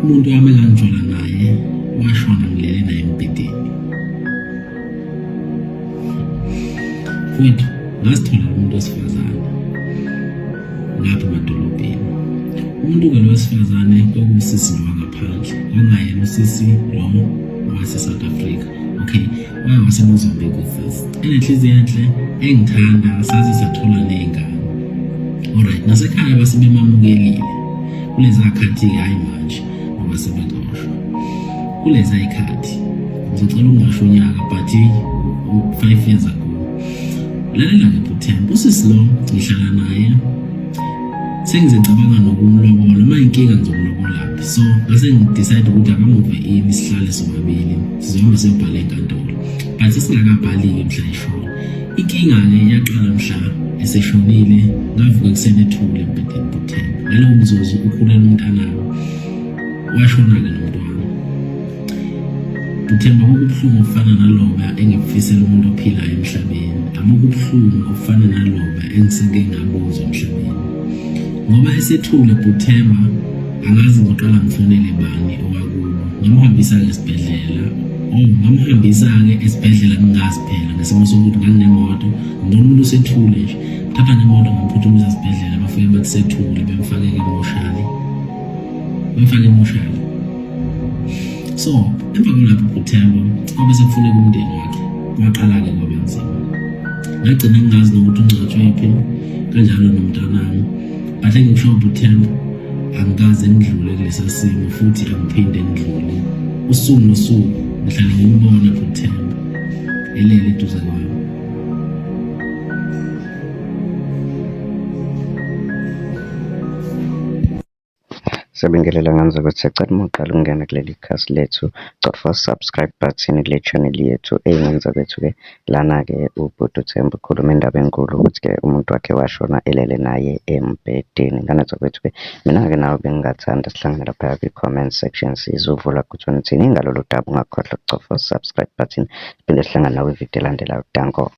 Umuntu wami engangijola naye washona ngilele naye embhedeni. Mfowethu, ngasithola umuntu wesifazane ngapha emadolobheni. Umuntu-ke lo wesifazane kwakuwusisi lo wangaphandle, kwakungayena usisi lo wase-South Africa. Okay, waye waseMozambique usisi. Enenhliziyo enhle, engithanda, saze sathola ney'ngane. Alright, nasekhaya base bemamukelile. Kuleza khathi-ke hhayi manje ngoba sebexoshwa. Kuleza y'khathi, ngizocela ukungasho unyaka but 5 years ago. Lalela-ke bhuti, usisi lo ngihlala naye sengize ngicabanga nokumlobola, uma inkinga ngizomlobolaphi? So ngase ngidecide ukuthi akamuve ini, sihlale sobabili, sizohamba siyobhala enkantolo, but singakabhali-ke mhla ishona. Inkinga-ke yaqala mhla eseshonile. Ngavuka ekuseni ethule embhedeni, bhuti. Ngalowo mzuzu ukhulela umntanami, washona-ke nomntwana. Ngithemba kubuhlungu okufana naloba engikufisela umuntu ophilayo emhlabeni. Abukho ubuhlungu obufana naloba engiseke ngabuzwa emhlabeni. Ngoba esethule, Bhuthemba, angazi ngoqala ngifonele bani owakubo. Ngamhambisa-ke esibhedlela. Oh, ngamhambisa-ke esibhedlela ngingazi phela ngesimo sokuthi nganginemoto. Ngibona umuntu osethule nje. Thatha ngemoto ngamphuthumisa esibhedlela, bafike bathi sethule, bemfake-ke emoshali. Bemfake emoshali. So, emva kwalapho, Bhuthemba, kwabe sekufuneka umndeni wakhe. Kwaqala-ke kwaba nzima. Ngagcina ngingazi nokuthi ungcwatshwe phi, kanjalo nomntanami. But engikusho, Bhuthemba, angikaze ngidlule kulesa simo futhi angiphinde ngidlule. Usuku nosuku ngihlale ngimbona, Bhuthemba, elele eduze kwami. Siyabingelela ngenza ukuthi siyacela uma uqala ukungena kuleli khasi lethu, cofa subscribe button kule channel yethu. Ey'ngenza kwethu-ke lana-ke ubhuti uThemba ukhuluma indaba enkulu ukuthi-ke umuntu wakhe washona elele naye embhedeni. Ngane zakwethu-ke, mina-ke nawe bengingathanda sihlangane laphaya kwi-comment section sizovula ukuthi wena uthini ngalolu daba. Ungakhohlwa ukucofa subscribe button, siphinde sihlangane nawe ividiyo elandelayo. Danko.